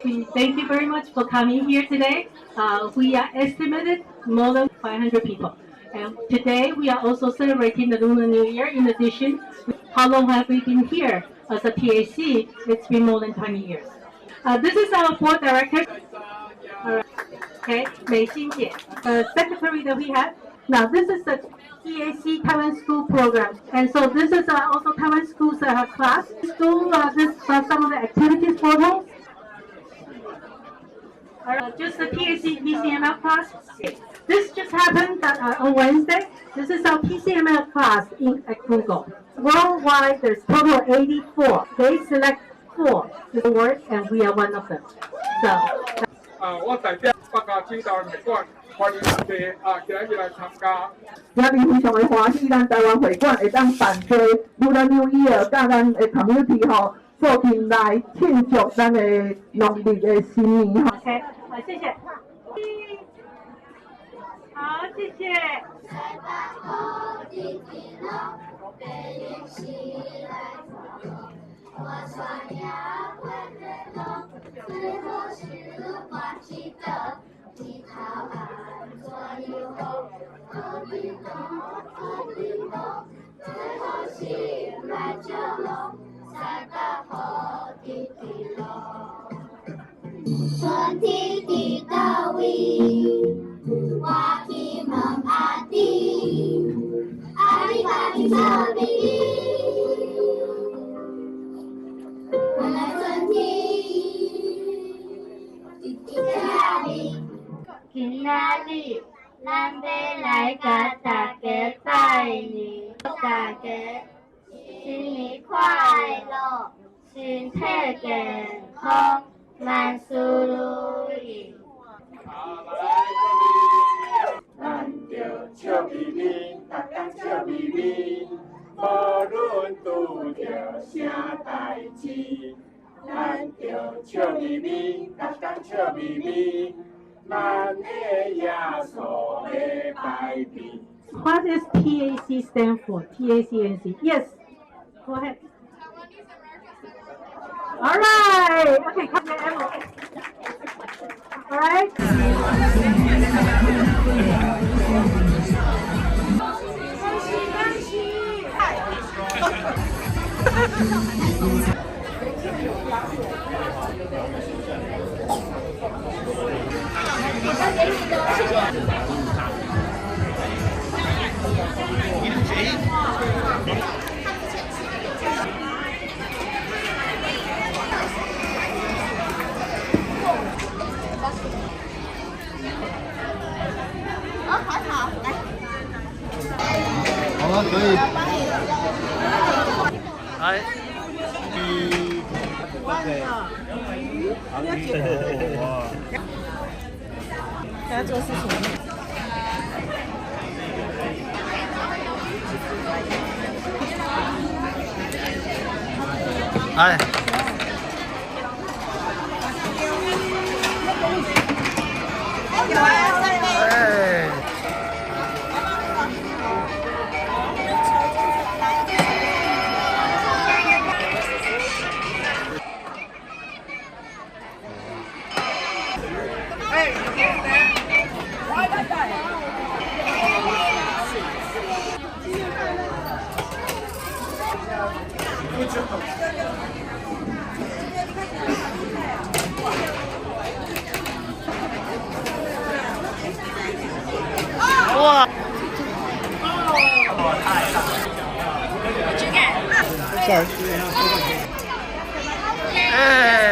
We thank you very much for coming here today. We are estimated more than 500 people. And today we are also celebrating the Lunar New Year. In addition, how long have we been here as a TAC? It's been more than 20 years. This is our board director. All right. Okay, 美心姐, the secretary that we have. Now this is the TAC Taiwan School program, and so this is also Taiwan School's class. School, this some of the activities photos. All right, just the TAC PCML class. This just happened on Wednesday. This is our PCML class in at Google. Worldwide, there's total 84. They select four to award, and we are one of them. So. 啊，我代表北加州台灣會館歡迎大家啊，今日來參加。今日非常的歡喜，咱台灣會館會當辦這 Lunar New Year，佮咱的 community 吼，做陣來慶祝咱的農曆的新年吼。 OK，好，謝謝。好，謝謝。春天佇佗位？我去問阿弟，阿你家己做秘密。原來春天佇這裡。今仔日咱欲來共大家拜年，大家新年快樂，身體健康，萬事如意。咱著笑眯眯，逐工笑眯眯，無論拄著啥代誌，咱著笑眯眯，逐工笑眯眯，咱的耶穌咧排比。 What does TAC stand for? TACNC. Yes. Go ahead. All right. Okay, come here, Emma. All right. 恭喜恭喜！我给你的，謝謝。好好，來。好了，可以。來。對。哇。在做事情。哎。哎。哇！哎。